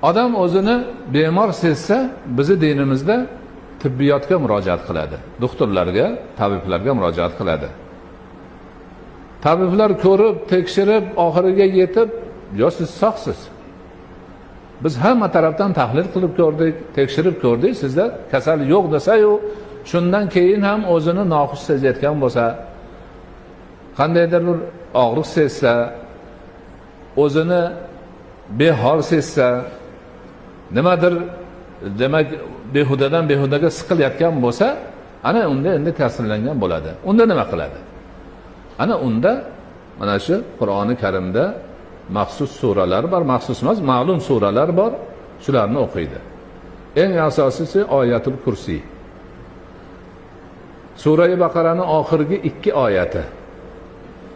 Odam o'zini bemor sezsa, bizni dinimizda tibbiyotga murojaat qiladi. Doktorlarga, tabiblarga murojaat qiladi. Tabiblar ko'rib, tekshirib, oxiriga yetib, yo siz sog'siz. Biz hamma tarafdan tahlil qilib ko'rdik, tekshirib ko'rdik, sizda kasal yo'q desa-yu, shundan keyin ham o'zini noxush sezayotgan bo'lsa, qandaydir bir og'riq sezsa, o'zini behol sezsa, nimadir demak behudadan behudaga siqilayotgan bo'lsa, ana unda endi ta'sirlangan bo'ladi. Unda nima qiladi? Ana unda mana shu Qur'oni Karimda maxsus suralar bor, maxsus emas, ma'lum suralar bor, shularni o'qiydi. Eng asosiysi Oyatul Kursi. Sura-i Baqaraning oxirgi 2 oyati.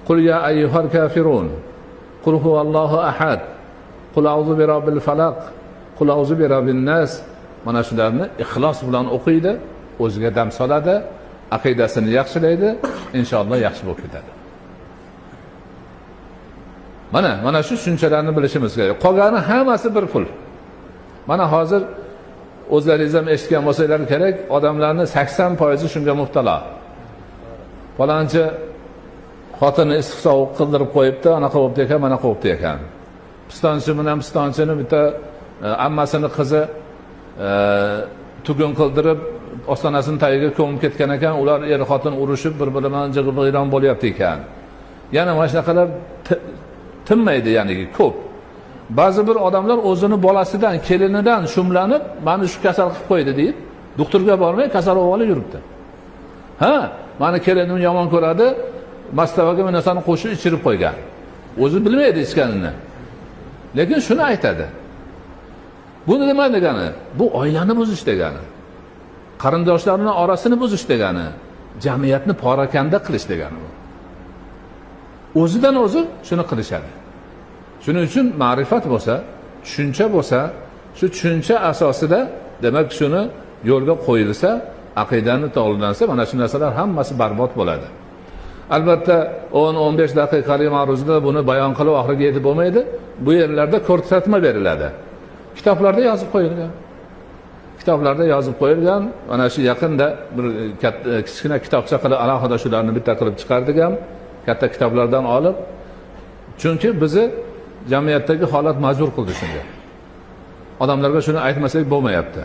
Qul ya ayyuhal kafirun, qul huvallohu ahad, qul a'udhu bi robbil falaq, qul a'udhu bi robbin nas. Mana shularni ixlos bilan o'qiydi, o'ziga dam soladi, aqidasini yaxshilaydi, inshaalloh yaxshi bo'lib ketadi. Mana shu tushunchalarni bilishimiz kerak. Qolgani hammasi bir pul. Mana hozir o'zlaringiz ham eshitgan bo'lsanglar kerak, odamlarning 80% shunga mubtalo. Falonchi xotini issiq sovuq qildirib qo'yibdi, anaqa bo'pti ekan, mana bo'pti ekan. Pistonchi bilan pistonchini bitta ammasini qizi tugun qildirib ostonasini tagiga ko'mib ketgan ekan, ular er xotin urushib bir-biri bilan jig'ibg'iyron bo'lyapti ekan. Yana mana shunaqalar tinmaydi, ya'ni ko'p. Ba'zi bir odamlar o'zini bolasidan, kelinidan shumlanib, meni shu kasal qilib qo'ydi deyib, doktorga bormay kasal olib yuribdi. Ha, meni kelinim yomon ko'radi, mastavaga bir narsani qo'shib ichirib qo'ygan. O'zi bilmaydi ichganini. Lekin shuni aytadi. Bu nima degani? Bu oilani buzish degani. Qarindoshlarning orasini buzish degani, jamiyatni porakanda qilish degani bu. O'zidan o'zi shuni qilishadi. Shuning uchun ma'rifat bo'lsa, tushuncha bo'lsa, shu tushuncha asosida demak shuni yo'lga qo'yilsa, aqidani to'g'rilansa, mana shu narsalar hammasi barbod bo'ladi. Albatta 10-15 daqiqalik ma'ruzda buni bayon qilib oxiriga yetib bo'lmaydi. Bu yerlarda ko'rsatma beriladi. Kitoblarda yozib qo'yilgan. Kitoblarda yozib qo'yilgan. Mana shu yaqinda bir kichkina kitobcha qilib alohida shularni bitta qilib chiqardik ham, katta kitoblardan olib. Chunki bizni jamiyatdagi holat majbur qildi shunga. Odamlarga shuni aytmasak bo'lmayapti.